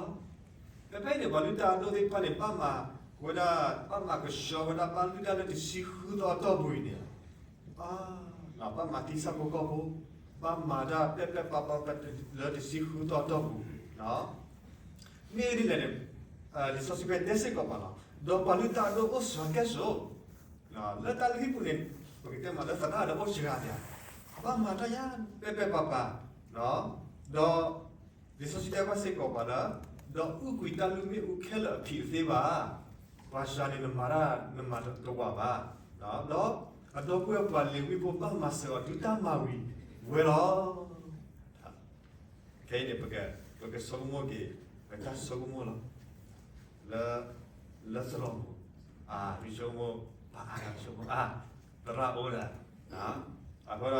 ဖဲဖဲအံၤန့ၣ် ပှၤလုၢ်တၢ်အဒိၣ်သ့ၣ်တဖၣ်န့ၣ် ဘၣ်မၤဝဲဒၣ်, ဘၣ်မၤကဆှီဝဲဒၣ် ဘၣ်လုၢ်တၢ်လၢတဆံဃုသီအတီၢ်ပူၤအံၤန့ၣ်, ဘၣ်မၤသံဆၣ်ဖိကီၢ်ဖိ, ဘၣ်မၤတၢ်ပျဲၢ်ပျဲၢ်ပၢ်ပၢ်လၢတဆံဃုသီအတီၢ်ပူၤ, မ့ၢ်ဒ်လဲၣ်န့ၣ်, လံာ်စီဆှံဖဲတဲစ့ၢ်ကီးပှၤလီၤ, ဒီးပှၤလုၢ်တၢ်အဒိၣ်အိၣ်စှၤကဲၣ်ဆိး, လၢတၢ်လုၢ်ဟံၣ်ပူၤန့ၣ် ပကတဲမးလၢသရၣ်ဒီးအိၣ်စှၤဂၤဒၣ်, ဘၣ်မၤတၢ်ယါပျဲၢ်ပျဲၢ်ပၢ်ပၢ်, ဒီး လံာ်စီဆှံတဲဘၣ်စ့ၢ်ကီးပှၤလၢ, ဒီးအုၣ်ကွံာ်တၢ်လုၢ်မ့ၢ်အူခဲလၢာ်အဖံးအသ့ဘၣ်, ပှၤစှၤန့ၣ်နမၤတၢ်နမၤတဝးဘၣ်, ဒီးအဒီပုၢ်ဝဲၢ်ပှၤလ့ၤဝံဖိဘၣ်မၤစၢၤအီၤတုၤတၢ်မၤဝံၤဝဲလီၤ. ခဲအံၤန့ၣ် ပကဆိကမိၣ်က့ၤ ပတၢ်ဆိကမိၣ်လီၤ. လၢ, လၢသရိာ်မုၣ်, အါ, ယဆိကမိၣ်, ပအါ, ယဆိကမိၣ်, အါ, သရၣ်အိၣ်ဒၣ်, အဃိဒီး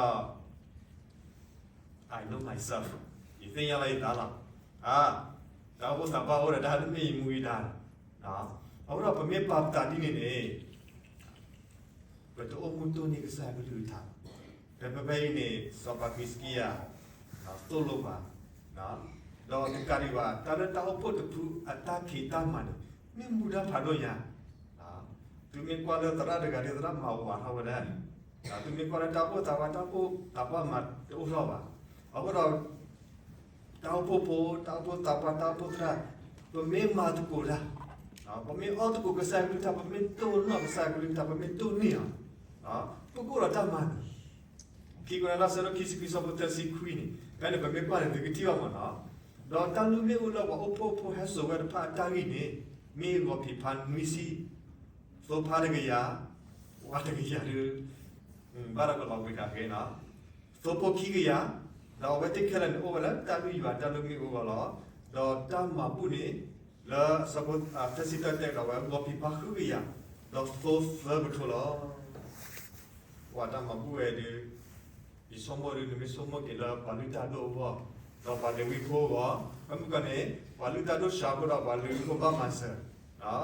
I know myself, ယသ့ၣ်ညါလီၤယသးလီၤ. အါ, တၢ်အိၣ်ဖှိၣ်သးပှၢ်အိၣ်ဒီးတၢ်တမ့ၢ်ယမူယဒါလီၤ. အဃိဒီးပမ့ၢ်ပာ်ပသးဒ်န့ၣ်န့ၣ် ပတအိၣ်မူတိၢ်န့ၢ်ကစၢ်ယွၤကလုၢ်ကထါဘၣ်. ဖဲဖဲဖဲအံၤန့ၣ် စီၤပၤဃံးစကံယၤ သိၣ်လိပှၤ, ဒီးတကးဒံးဘၣ် တၢ်လၢတၢ်အိၣ်ဖှိၣ်တဖုအတၢ်ဖံးတၢ်မၤန့ၣ် မ့ၢ်မူဒါဖးဒိၣ်ညါ, သုမ့ၢ်ကွၢ်လၢသရၣ်တဂၤဒီးသရၣ်မၤဝးထီၣ်ဝဲဒၣ်, သုမ့ၢ်ကွၢ်လၢတၢ်အိၣ်ဖှိၣ်သးပှၢ် တၢ်အိၣ်ဖှိၣ်သးပှၢ်မၤတအိၣ်ထီၣ်ဘၣ်. အဃိဒီး တၢ်အိၣ်ဖှိၣ်ဖိ တၢ်အိၣ်ဖှိၣ်သးပှၢ် တၢ်အိၣ်ဖှိၣ်သရၣ်, ပမ့ၢ်မၤသကိးတၢ်, ပမ့ၢ်အီၣ်သကိးကစၢ်ယွၤကလုၢ်ကထါ ပမ့ၢ်တိၢ်နီၣ်ကစၢ်ယွၤကလုၢ်ကထါ ပမ့ၢ်တိၢ်န့ၢ်အီၤ, ပကအိၣ်ဒီးတၢ်မၤနၢၤ, ခံကွဲးနီၣ်တၢ်ဆၢဒိၣ်ခံဆံခွံ ဆၢဖိသၢဆံခွံန့ၣ် ဖဲန့ၣ်ပမ့ၢ်ကွၢ်န့ၣ် သုကထံၣ်ဘၣ်မးနီၤ, ဒီးတၢ်လုၢ်မ့ၣ်အူလၢပှၤအိၣ်ဖှိၣ်ဖိဟဲစိာ်ဝဲတဖၣ်အတၢ်ဂံၢ်န့ၣ် မ့ၢ်ဂီၤဖံးဖါနွံဆံ, သိဖါတကယၤ, ဝါတကယၤဒီး ဘၣ်ဒီးကလီၤဘှံးတၢ်ဂ့ၤနီၤ, သိဖိခံကယၤ, ဒီးအဝဲသ့ၣ်ခဲလၢာ်န့ၣ် အိၣ်ဝဲလၢတၢ်လုၢ်ယွၤတၢ်လုၢ်မ့ၣ်အူအဂီၢ်လီၤ. ဒီးတၢ်မၤဘူၣ်န့ၣ် လၢ သၢဆံတၢတဲဒီးဝဲ ဂီၤဖံးဖါဃုကယၤ, ဒီးသိသၢကထိလီၤ. ပှၤတၢ်မၤဘူၣ်ဝဲဒုး ယဆိကမိၣ်ဒုး နမ့ၢ်ဆိကမိၣ်က့ၤလၢပှၤလုၢ်တၢ်ဒိၣ်အဂီၢ်, ဒီးပှၤလ့ၤဝံဖိအဂီၢ်, အမုၢ်ကီၢ်န့ၣ် ပှၤလုၢ်တၢ်ဒိၣ်စှၤဖိဒီးပှၤလ့ၤဝံဖိဘၣ်မၤစၢၤ,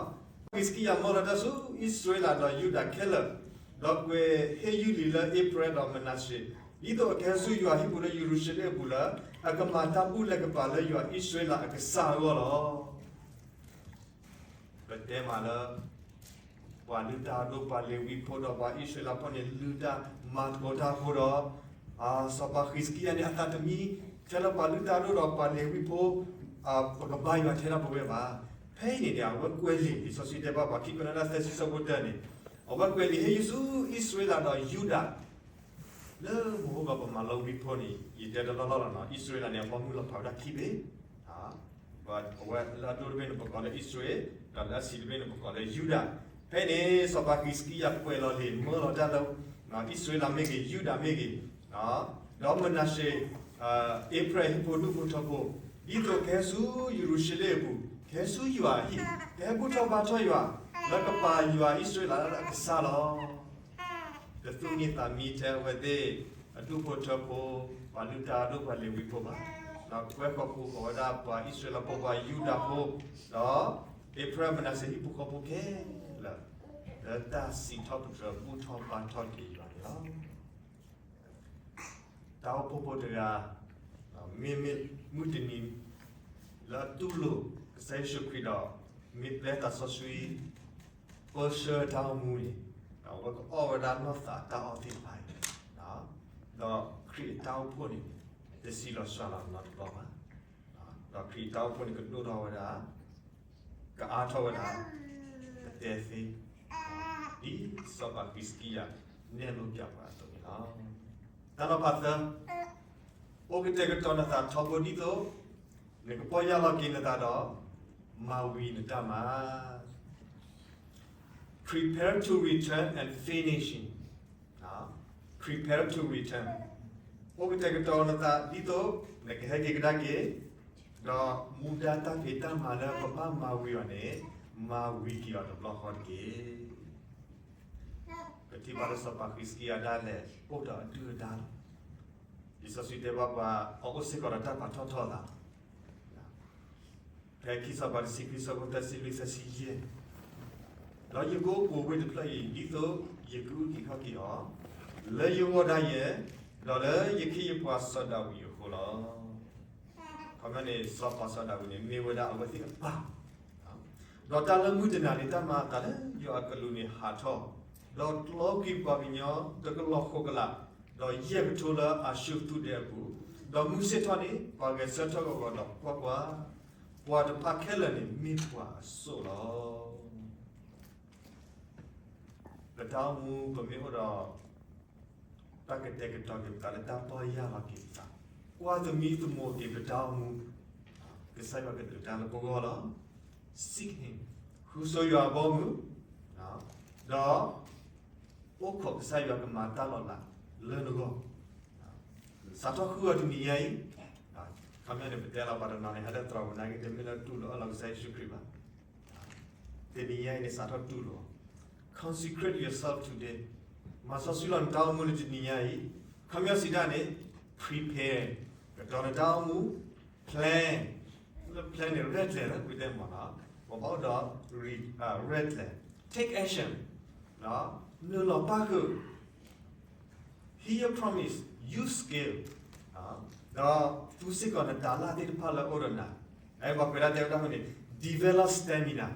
ဟံးစကံယၤမၢလီၤတၢ်ဆူအံၣ်စရ့လးဒီးယူဒၤခဲလၢာ်, ဒီးကွဲးဟ့ၣ်ယုၢ်လံလၢအ့ဖရဲၣ်ဒီးမနၤၡ့, ဒ်သိးအကဟဲဆူယွၤဟံၣ်ပူၤလၢယရူၤၡလ့ၣ်အပူၤလၢ အကမၤတၢ်ဘူၣ်လဲၤကပၤလၢယွၤအံၣ်စရ့လးအကစၢ်အဂီၢ်လီၤ. ပတဲမးလၢ ပှၤလုၢ်တၢ်ဒိၣ် ပှၤလ့ၤဝံဖိဒီးပှၤအံၣ်စရ့လးဖိန့ၣ် လုၢ်တၢ်မၤသကိးတၢ်ဖိဒီး စီၤပၤဟံးစကံယၤန့ၣ် အသးတမံ ထဲလၢပှၤလုၢ်တၢ်ဒိၣ်ဒီးပှၤလ့ၤဝံဖိ ပကဘါယွၤထဲဒၣ်ပဝဲဘၣ်. ဖဲအံၤန့ၣ်ဒီး အဝဲကွဲးလံာ် လံာ်စီဆှံတဲဘၣ်ပှၤ ခံကွဲးနီၣ်တၢ်သၢဆံဆၢဖိတၢန့ၣ်, အဝဲကွဲးလံာ်ဟ့ၣ်ယုၢ်ဆူအံၣ်စရ့လးဒီးယူဒၤ လၢမဟိကီၢ်ပမၤလီဝံဖိန့ၣ် ယတဲတလီၢ်လီၢ်လီၤနီၤ, အံၣ်စရ့လးန့ၣ် အဘီမုၢ်လီၤဖးဝဲဒၣ်ခံဘ့ၣ်, အဝဲလၢအဒိၣ်တဘ့ၣ်န့ၣ် ပကိးလၢအံၣ်စရ့လး, ဒီးလၢအဆံးတဘ့ၣ်န့ၣ် ပကိးလၢယူဒၤ. ဖဲန့ၣ် စီၤပၤဟံးစကံယၤကွဲးလီၤလံာ်မၢလီၤတၢ်လၢ အံၣ်စရ့လးမ့ၢ်ဂ့ၤ ယူဒၤမ့ၢ်ဂ့ၤ, ဒီးမနၤၡ့ အ့ဖရဲၣ်ဟံၣ်ဖိဒူၣ်ဖိထၢဖိ, ဒ်သိးကဟဲဆူယရူၤၡလ့ၣ်အပူၤ, ကဟဲဆူယွၤအဟံၣ်, ကဟဲဘူၣ်ထီၣ်ဘါထီၣ်ယွၤ, လၢကပာ်ယွၤအံၣ်စရ့လးလၢအကစၢ်လီၤ. တသူၣ်မံသးမံထဲအဝဲသ့ၣ် အဒူၣ်ဖိထၢဖိ, ပှၤလုၢ်တၢ်ဒိၣ်ပှၤလ့ၤဝံဖိဘၣ်, ဒီးကွဲဃီၤပူၤဃီၤဝဲဒၣ်ပှၤအံၣ်စရ့လးဖိ ပှၤယူဒၤဖိ, ဒီးအ့ဖရဲၣ်မနၤၡ့ဟံၣ်ဖိဃီဖိခဲလၢာ်, လၢတၢ်စံးထီၣ်ပတြၢၤဘူၣ်ထီၣ်ဘါထီၣ်က့ၤယွၤန့ၣ်လီၤ. တၢ်အိၣ်ဖှိၣ်ဖိတဂၤ မ့မ့ၢ်မုၢ်တနံၤ လၢအတူၢ်လိာ်ကစၢ်ယ့ၣ်ၡူးခရံာ်ဒီး မ့ၢ်ပျဲသးစီဆှံ ပၢဆှၢတၢ်အိၣ်မူန့ၣ်, အဝဲကအီၣ်ဝဲဒၣ်နီၢ်သးအတၢ်အီၣ်သ့ၣ်တဖၣ်အံၤ, ဒီးခရံာ်အတၢ်အိၣ်ဖှိၣ်န့ၣ် တဆံးလီၤစှၤလီၤနီတဘျီဘၣ်. ဒီးခရံာ်အတၢ်အိၣ်ဖှိၣ်န့ၣ် ကဒိၣ်ထီၣ်ဝဲဒၣ်, ကအါထီၣ်ဝဲဒၣ်, ကတဲသ့, ဒ်စီၤပၤဟံးစကံယၤနဲၣ်လိပၠးပှၤအသိးန့ၣ်လီၤ. တၢ်နီၤဖးသၢ, အိၣ်ကတဲာ်ကတီၤနသးထီဘိဒ်သိး နကပီၢ်ယၢ်လီၤက့ၤနသးဒီး မၤဝံၤနတၢ်မၤ Prepare to return and finishing. Prepare to return. အိၣ်ကတဲာ်ကတီၤနသးဒ်သိး နကဟဲက့ၤကဒါက့ၤ, ဒီးမူဒါတၢ်ဖံးတၢ်မၤလၢပဘၣ်မၤဝံၤအီၤန့ၣ် မၤဝံၤက့ၤအီၤတဘျီဃီတက့ၢ်. ပထံၣ်ဘၣ်လၢစီၤပၤဃံးစကံယၤဒၣ်လဲာ် အိၣ်ဒီးအဒုၣ်အဒါလီၤ. လံာ်စီဆှံတဲဘၣ်ပှၤ အအိၣ်စ့ၢ်ကီးဒီးတၢ်ပာ်ထီၣ်ထီအသး ဖဲခံစီၤပၤတဆံခွံဆၢဖိသၢဆံလွံၢ်သၢဆံယဲၢ်, ဒီးယကအိၣ်ပူၤဝ့ၢ်တဖျၢၣ်အံၤ ဒ်သိးယကအုၣ်က့ၤခီၣ်က့ၤအီၤ, လၢယဂီၢ်ဒၣ်ယဲ, ဒီးလၢယခ့ယပှၤစီၤဒၤဝံးအဃိလီၤ. ခီပညီန့ၣ် စီၤပၤစီၤဒၤဝံးန့ၣ် မ့ၢ်ဝဲဒၣ်အဝဲသ့ၣ်အပၢ် ဒီးတၢ်လၢမုၢ်တနၤန့ၣ် တၢ်မၤအသးလၢယွၤအကလူးန့ၣ်ဟးထီၣ်, ဒီးကျီကွံာ်ပှၤကညီတကလီၢ်ဃိးကလး, ဒီးယဲၢ်ကထိလၢအၡူၣ်သူဒဲးအပူၤ, ဒီးမုၢ်ဆ့ၣ်ထီၣ်န့ၣ် ပှၤဂဲၤဆၢထၢၣ်ဂီၤဂီၤဒီးကွၢ်ကွၢ်, ပှၤတဖၣ်ခဲလၢာ်န့ၣ်မ့ၢ်ပှၤအစိၣ်လီၤ. ပတၢ်အိၣ်မူပမ့ၢ်အိၣ်ဒီး တၢ်ကတဲာ်ကတီၤက့ၤပသးလၢတၢ်ပီၢ်ယၢ်လီၤက့ၤပသး, ကွၢ်သမံသမိးက့ၤပတၢ်အိၣ်မူ, ကစၢ်ယွၤကဒုးတၢ်လၢပဂီၢ်လီၤ. Seek him, ဃုဆိယွၤအဘီအမုၢ်, ဒီး အိၣ်ခိးကစၢ်ယွၤကမၤတၢ်လီၤလးလၢနဂီၢ်, စးထီၣ်ဃုအီၤတနံၤညါအံၤ, ခီပညီန့ၣ် ပတဲလီၤပှၤတနီၤန့ၣ် ဟဲလၢသရိာ်ပူၤနာ်က့ တမ့ၢ်လၢတူၢ်လိာ်အၢၣ်လီၤကစၢ်ယ့ၣ်ၡူးခရံာ်ဘၣ်. တနံၤညါအံၤန့ၣ် စးထီၣ်တူၢ်လိာ်အီၤ, consecrate yourself today, မၤစီဆှံလီၤနတၢ်အိၣ်မူလၢတနံၤညါအံၤ, ခီပညီစံးတၢ်န့ၣ် prepare, ကတီၤနတၢ်အိၣ်မူ, plan, လၢ plan န့ၣ် ရဲၣ်ကျဲၤလၢပတဲမ့ၢ်နီၤ, ပဘၣ်အိၣ်ဒီး ရဲၣ်ကျဲၤ, take action, နုာ်လီၤပၣ်ဃုာ် hear promise, use skill, ဒီးသူစ့ၢ်ကီးနတၤလၢ်သ့ၣ်တဖၣ်လၢအအိၣ်ဒီးနၤ, ပှၤကွဲးဒၣ်တဲဝဲဒၣ်န့ၣ် develop stamina,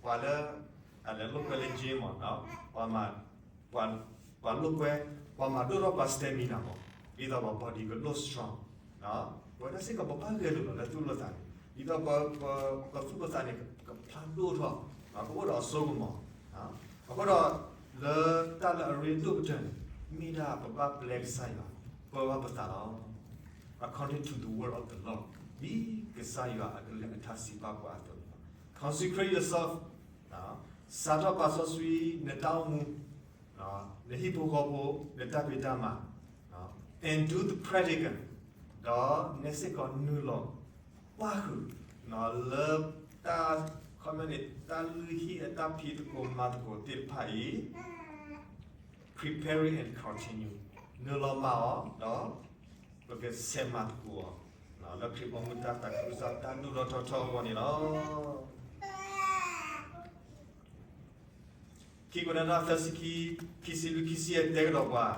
ပှၤလၢ အလဲၤလိာ်ကွဲလၢ gym မ့ၢ်နီၤ, ပှၤ ပှၤလိာ်ကွဲ, ပှၤမၤဒိၣ်ထီၣ်ပှၤ stamina မ့ၢ်, ဒ်သိးပှၤ body ကဒိၣ် strong, ပဝဲဒၣ်စ့ၢ်ကီးပဘၣ်ဂဲၤလိာ်လီၤလၢသူၣ်လိာ်သးန့ၣ်, ဒ်သိးပသူၣ်လိာ်သးန့ၣ် ကဖျါဒိၣ်ထီၣ်, ကအိၣ်ဒီးအစိကမီၤ, အဃိဒီး လၢတၢ်လၢအရ့ဒိၣ်ကတၢၢ်န့ၣ် မ့ၢ်ဒၣ်ပဘၣ်ပျဲကစၢ်ယွၤ, ပၢဘၣ်ပသးလီၤ. According to the word of the Lord, ဒ်ကစၢ်ယွၤအကလုၢ်ကထါစံးဘၣ်ပှၤအသိးန့ၣ်လီၤ. Consecrate yourself, စးထီၣ်ပာ်စီဆှံနတၢ်အိၣ်မူ, နဟံၣ်ဖိဃီဖိ နတၢ်ဖံးတၢ်မၤ and do the practical ဒီးနဲစ့ၢ်ကီးနုာ်လီၤပၣ်ဃုာ် လၢတၢ် ခီမ့ၢ်န့ၣ် တၢ်လုၢ်ဟံၣ်အတၢ်ဖံးသကိးမၤသကိးသ့ၣ်တဖၣ်အံၤ preparing and continue နုာ်လီၤမၤအီၤ ဒီးပကဆဲးမၤသကိးအီၤ လၢခရံာ်ဘီမုၢ်တၢ်သးခုကစီၣ်တၢ်ဒိၣ်ထီၣ်ထီထီၣ်အဂီၢ်န့ၣ်လီၤ. ခံကွဲးနီၣ်တၢ် သၢဆံခံ ခံဆံလွံၢ် ခံဆံယဲၢ် တဲကဒီးပှၤ,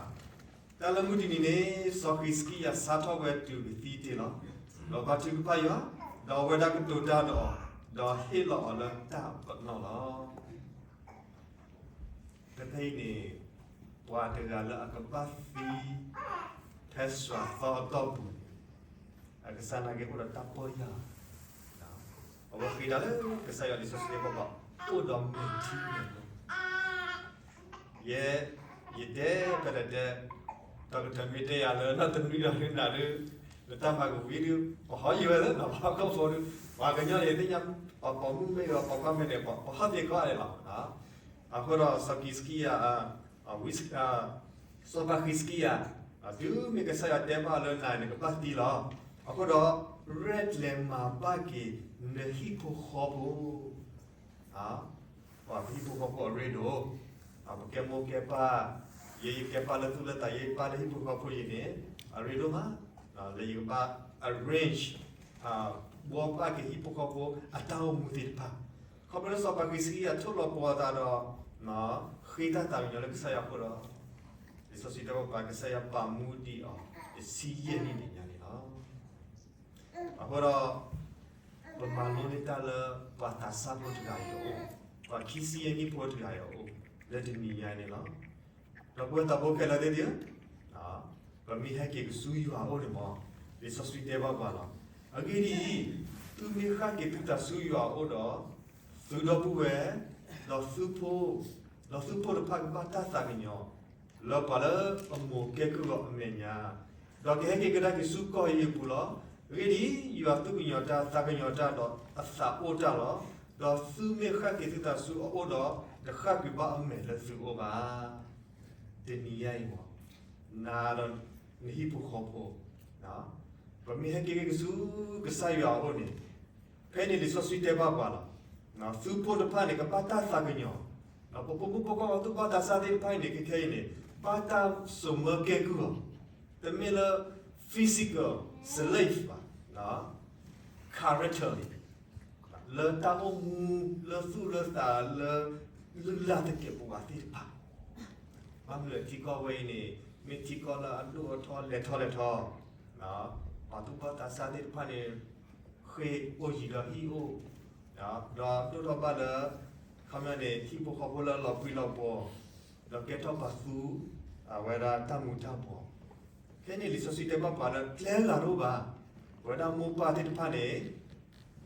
တၢ်လၢမုၢ်တနံၤန့ၣ် စီၤဃံးစကံယၤဆါထီၣ်ဝဲတုၤကသံတ့ၢ်လီၤ. ဒီးဘါထုကဖၣ်ယွၤ, ဒီးအဝဲဒၣ်ကတိၤတၢ်ဒီးအီၤ, ဒီးဟ့ၣ်လီၤအီၤလၢတၢ်ပနီၣ်လီၤ. ဖဲဖဲအံၤန့ၣ် ပှၤတဂၤလၢအကဘၣ်သံ ဖဲစွၤသီအတီၢ်ပူၤန့ၣ် အကစၢ်နာ်က့အိၣ်ဒီးတၢ်ပီၢ်ယၢ်လီၤ. အဝဲဃ့တၢ်လၢကစၢ်ယွၤ လံာ်စီဆှံတဲဘၣ်ပှၤ အိၣ်ဒီးမဲာ်ထံမဲာ်နိ. ယဲ ယတဲဖဲလဲၣ်တဲ, ဒီးကတၢၢ်မ့ၢ်တဲယၤလၢ နီၢ်တနွံဒီးနၤဒုး နတၢ်မၤကဝံၤဒုး ပဟီယံၤဝဲလၢနီၢ်ဘီကီၢ်ဖိဒုး ပှၤကညီန့ၣ်သ့ၣ်ညါ ပှၤပိာ်မုၣ်မ့ၢ်ဂ့ၤ ပှၤကွၢ်မဲာ်န့ၣ် ပှၤဟီၣ်သ့ၣ်ခီအါန့ၣ်လီၤ. အဃိဒီးစီၤဃံးစကံယၤ ဝံ စီၤပၤဃံးစကံယၤ တုၤမ့ၢ်ကစၢ်ယွၤတဲဘၣ်လၢနၤန့ၣ် နကဘၣ်သံလီၤ. အဃိဒီး ရဲၣ်ကျဲၤမၤဘၣ်က့ၤနဟံၣ်ဖိဃီဖိ, ပှၤပဟံၣ်ဖိဃီဖိအရ့ဒိၣ်, ပကဲမိၢ်ကဲပၢ်, ယဲယကဲပၢ်လၢသူၣ်လၢသး ယဲပၢ်လၢဟံၣ်ဖိဃီဖိယံၤန့ၣ် အရ့ဒိၣ်မး လၢယကဘၣ် arrange ဘှီဘၣ်က့ၤဟံၣ်ဖိဃီဖိအတၢ်အိၣ်မူသ့ၣ်တဖၣ်. ခီဖျိလၢစီၤပၤဃံးစကံယၤထိၣ်လီၤပှီၤအသးဒီး ဃ့တၢ်သးကညီၤလၢကစၢ်ယွၤအဃိဒီး လံာ်စီဆှံတဲဘၣ်ပှၤ ကစၢ်ယွၤပာ်မူဒံးအီၤ တဆံယဲၢ်နံၣ်တနံၣ်ညါန့ၣ်လီၤ. အဃိဒီး ပမၤလိန့ၢ်တၢ်လၢပှၤသးစၢ်ဖိတဂၤအံၤအအိၣ်, ပှၤခံဆံယဲၢ်နံၣ်ဖိတဂၤအံၤအအိၣ် လၢတနံၤညါအံၤန့ၣ်လီၤ. ဒီပုၢ်ဝဲၢ်သးဘိခဲလၢာ်သ့ၣ်ဧၢ, ပမ့ၢ်ဟဲက့ၤကဆူယွၤအအိၣ်န့ၣ်မ့ၢ် လံာ်စီဆှံတဲဘၣ်ပှၤလီၤ. အဂ့ၢ်ဒ်အံၤ, သုမ့ၢ်ဃၣ်က့ၤသုသးဆူယွၤအအိၣ်ဒီး, သုဒီပုၢ်ဝဲၢ်, ဒီးသုဖိ, ဒီးသုဖိတဖၣ်ကဘၣ်တၢ်သးကညီၤ လၢပှၤလၢအမိၢ်ကဲကုၢ်အီၤအမဲာ်ညါ, ဒီးကဟဲက့ၤကဒါက့ၤဆူကီၢ်အံၤအပူၤလီၤ. အဂ့ၢ်ဒ်အံၤ, ယွၤသူၣ်ကညီၤတၢ် သးကညီၤတၢ်ဒီးအသးအိၣ်တၢ်လီၤ. ဒီးသုမ့ၢ်ဃၣ်က့ၤသုသးဆူအအိၣ်ဒီး, တဃၣ်ကွံာ်ဘၣ်အမဲာ်လၢသုအိၣ်ဘၣ်. တနံၤညါအံၤမ့ၢ် နၤဒီးနဟံၣ်ဖိဃီဖိ, ပမ့ၢ်ဟဲက့ၤက့ၤကဆူကစၢ်ယွၤအအိၣ်န့ၣ်, ဖဲန့ၣ်လံာ်စီဆှံတဲဘၣ်ပှၤလီၤ. သုဖိတဖၣ်န့ၣ် ကဘၣ်တၢ်သးကညီၤ, ပဖိမုၣ်ဖိခွါ ပှၤသူၣ်ဘီၣ်သးစၢ်သ့ၣ်တဖၣ်အံၤန့ၣ် ခဲခဲအံၤန့ၣ် ဘၣ်တၢ်စိာ်မၢကဲကုၢ်အီၤ, တမ့ၢ်လၢ physical slave ဘၣ်, character န့ၣ် လၢတၢ်အိၣ်မူ လၢသူၣ်လၢသး လၢလုၢ်လၢ်သကဲးပဝးသ့ၣ်တဖၣ်, ဘၣ်မနုၤလဲၣ် ထံကီၢ်ဝဲအံၤန့ၣ် မ့ၢ်ထံကီၢ်လၢအဒိၣ်အထီလဲၤထီလဲၤထီ, ပှၤသူၣ်ဘီၣ်သးစၢ်သ့ၣ်တဖၣ်န့ၣ် ဃ့ၢ်အိၣ်ယံၤဒီးဟံၣ်အိၣ်, ဒီးဒိၣ်ထီၣ်ဘၣ်လၢ ခီပညီန့ၣ် ဟံၣ်ဖိဃီဖိလၢလီၤဘှံးလီၤဘှီၤ, ဒီးကဲထီၣ်ပှၤသူ အဝဲဒၣ်တၢ်မူၤတၢ်ဘှီး, ဖဲန့ၣ်လံာ်စီဆှံတဲဘၣ်ပှၤလၢ ကျဲဂၤတအိၣ်ဘၣ်, ပဝဲဒၣ်မိၢ်ပၢ်သ့ၣ်တဖၣ်န့ၣ်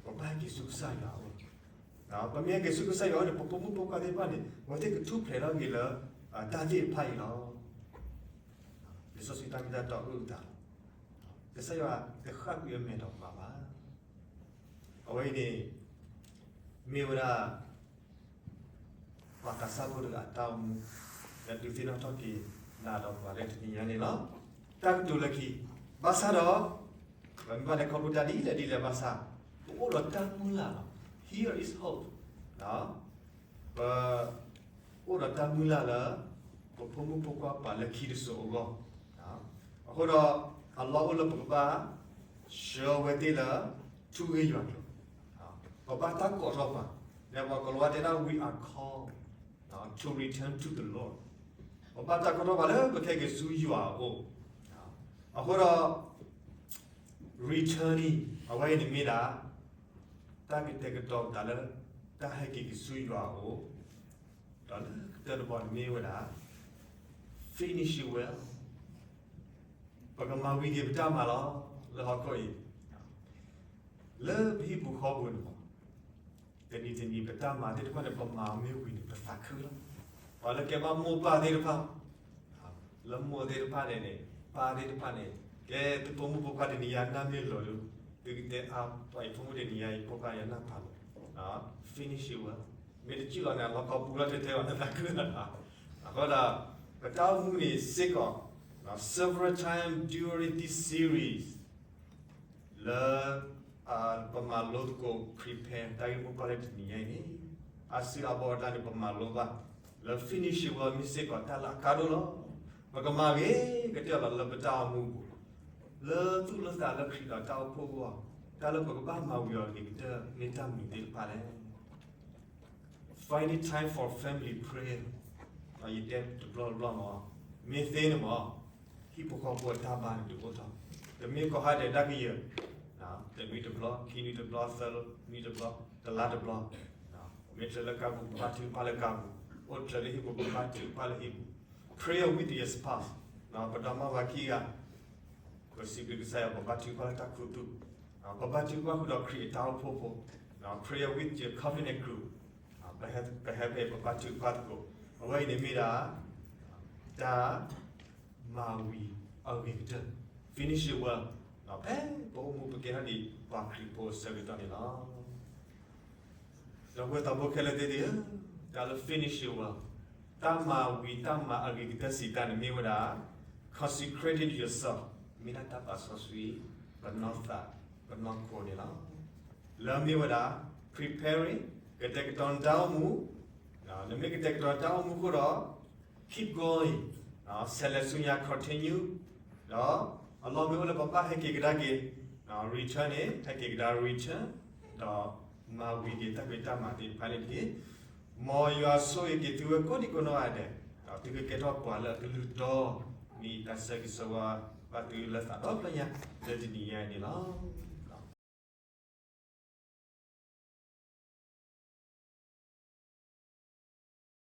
ပဘၣ်ဟဲက့ၤဆူကစၢ်ယွၤအအိၣ်, ပမ့ၢ်ဟဲက့ၤဆူကစၢ်ယွၤအအိၣ်န့ၣ် ပဖိမုၣ်ဖိခွါသ့ၣ်တဖၣ်န့ၣ် အဝဲသ့ၣ်ကထူၣ်ဖျဲးထီၣ်က့ၤလၢ တၢ်သ့ၣ်တဖၣ်အံၤလီၤ. လံာ်စီဆှံတၢ်မ့ၢ်တၢ်တီအုၣ်အသးလီၤ. ကစၢ်ယွၤတဃၣ်ကွံာ်အမဲာ်ဒီးပှၤဘၣ်. အဝဲအံၤန့ၣ် မ့ၢ်ဝဲဒၣ် ပှၤသးစၢ်ဖိတဂၤအတၢ်အိၣ်မူ လၢဒုးသ့ၣ်နီၣ်ထီၣ်က့ၤနၤဒီးပှၤလၢတနံၤညါန့ၣ်လီၤ. တၢ်ကတိၤလၢခံ, ဘၣ်ဆၣ်ဒီး ပမ့ၢ်ဘၣ်လဲၤခီဖျိတၢ်ဒ်လဲၣ်ဒ်လဲၣ်ဘၣ်ဆၣ်, ပအိၣ်ဒီးတၢ်မုၢ်လၢ်လီၤ. Here is hope. ပ အိၣ်ဒီးတၢ်မုၢ်လၢ်လၢ ပဖိမုၣ်ဖိခွါပှၤလၢခံတစိၤအဂီၢ်, အဃိဒီး အလီၢ်အိၣ်လၢပကဘၣ် ဆှၢဝဲသ့ၣ်လၢ ထူဂ့ၢ်ယွၤကျိၤ, ပဘၣ်တၢ်ကိးထီၣ်ပှၤ, လၢပှၤကိးလီၤဝဲတဲဒၣ် we are called to return to the Lord. ပဘၣ်တၢ်ကိးထီၣ်ပှၤလၢပကဟဲက့ၤဆူယွၤအအိၣ်, အဃိဒီး returning အဝဲအံၤန့ၣ်မ့ၢ်ဒၣ် တၢ်ကတဲာ်ကတီၤပသးလၢ တၢ်ဟဲက့ၤက့ၤဆူယွၤအအိၣ်, ဒီးလၢကတၢၢ်တဘီန့ၣ်မ့ၢ်ဝဲဒၣ် finish it well. ပကမၤဝံၤက့ၤပတၢ်မၤလီၤ လၢဟီၣ်ခိၣ်အံၤ, လၢပဟံၣ်ပူၤဃီပူၤန့ၣ်မ့ၢ် တနံၤတနံၤပတၢ်မၤသ့ၣ်တဖၣ်န့ၣ် ပမၤမ့ၢ်ဝံၤန့ၣ် ပသးခုလီၤ. ပှၤလၢကဲဘၣ်မိၢ်ပၢ်သ့ၣ်တဖၣ်, လၢမိၢ်သ့ၣ်တဖၣ်န့ၣ်န့ၣ် ပၢ်သ့ၣ်တဖၣ်န့ၣ် ကဲသုဖိမုၣ်ဖိခွါတနံၤညါနၢ်မ့ၢ်လီၤဒုး, သုကတဲအါပှၤအံၤဖိမုၣ်တနံၤညါအံၤဖိခွါယၤနၢ်ဖးလီၤ, finish it well. မ့ၢ်တစံၣ်လီၤန့ၣ် အလီၢ်ခီပူၤလီၤထဲထဲအီၤ နသးခုလီၤ. အဃိဒီး ပတၢ်အိၣ်မူန့ၣ်စ့ၢ်ကီး several times during this series လၢ ပမၤလိသကိး prepare တၢ်ဂ့ၢ်မိၢ်ပှၢ်လၢတနံၤညါအံၤန့ၣ် အါစုအါဘီအတၢ်န့ၣ် ပမၤလိဘၣ် လၢ finish it well မ့ၢ်စ့ၢ်ကီးတၢ်လၢအကါဒိၣ်လီၤ. ပကမၤဂ့ၤကတၢၢ်လီၤလၢပတၢ်အိၣ်မူပူၤ လၢသူၣ်လၢသးလၢခရံာ်ဒီးတၢ်အိၣ်ဖှိၣ်အဂီၢ် တၢ်လၢပကဘၣ်မၤဝံၤအီၤအဂ့ၤကတၢၢ် မ့ၢ်တၢ်မနုၤသ့ၣ်တဖၣ်လဲၣ်. Finding time for family prayer ယတဲတဘျီတဘျီမး မ့ၢ်သ့န့ၣ်မး ဟံၣ်ဖိဃီဖိအတၢ်ဘါန့ၣ်တအိၣ်ထီၣ် တမ့ၢ်ကိးဟါဒဲးတၢ်ကယၢၤ တနွံတဘျီ ခံနွံတဘျီ သၢနွံတဘျီ တလါတဘျီ မ့ၢ်တြဲၤလၢကါပူၤ ပဘါထုကဖၣ်လၢကါပူၤ အိၣ်တြဲၤလၢဟံၣ်ပူၤ ပဘါထုကဖၣ်လၢဟံၣ်ပူၤ Prayer with your spouse ပဒီမါဝၤခံဂၤ ပစံးဘျုးကစၢ်ယွၤ ပဘါထုကဖၣ်လၢတၢ်ခူသူၣ် ပဘါထုကဖၣ်ဃုာ်ဒီးခရံာ်အတၢ်အိၣ်ဖှိၣ်ဖိ Prayer with your covenant group ပဟဲဖဲပဘါထုကဖၣ်သကိး အဝဲအံၤန့ၣ်မ့ၢ်ဒၣ် တၢ်မၤဝံၤအဂ့ၤကတၢၢ် finish it well ဖဲပအိၣ်မူပကဲထီၣ်ဒံးပှၤခရံာ်ဖိအဆၢကတီၢ်န့ၣ်လီၤ. ဒီပုၢ်ဝဲၢ်သးဘိခဲလၢာ်သ့ၣ်ဧၢ, တၢ်လၢ finish it well တၢ်မၤဝံၤတၢ်မၤအဂ့ၤကတၢၢ်စံးတၢ်န့ၣ်မ့ၢ်ဝဲဒၣ် consecrating yourself မ့ၢ်ဒၣ်တၢ်ပာ်စီဆှံ ပနီၢ်သး ပနီၢ်ခိန့ၣ်လီၤ. လၢမ့ၢ်ဝဲဒၣ် preparing ကတဲာ်ကတီၤနတၢ်အိၣ်မူ, နမ့ၢ်ကတဲာ်ကတီၤနတၢ်အိၣ်မူအဃိဒီး keep going ဆဲးလဲၤဆူညါ continue ဒီးအလီၢ်မ့ၢ်အိၣ်လၢပဘၣ်ဟဲက့ၤကဒါက့ၤ return န့ၣ် ဟဲက့ၤကဒါ return ဒီးမၤဝံၤက့ၤတၢ်ဖံးတၢ်မၤသ့ၣ်တဖၣ်န့ၣ်တက့ၢ်. မ်ယွၤဆိၣ်ဂ့ၤက့ၤသုဝဲကိးဒံကိးနီၢ်ဂၤဒဲး, ဒီးသုကကဲထီၣ်ပှၤလၢအကလုၢ်တီ မ့ၢ်တၢ်ဆၢဂ့ၤဆၢဝါဘၣ်သုလၢသးဒီဖျၢၣ်ညါ လၢတနံၤညါအံၤန့ၣ်လီၤ.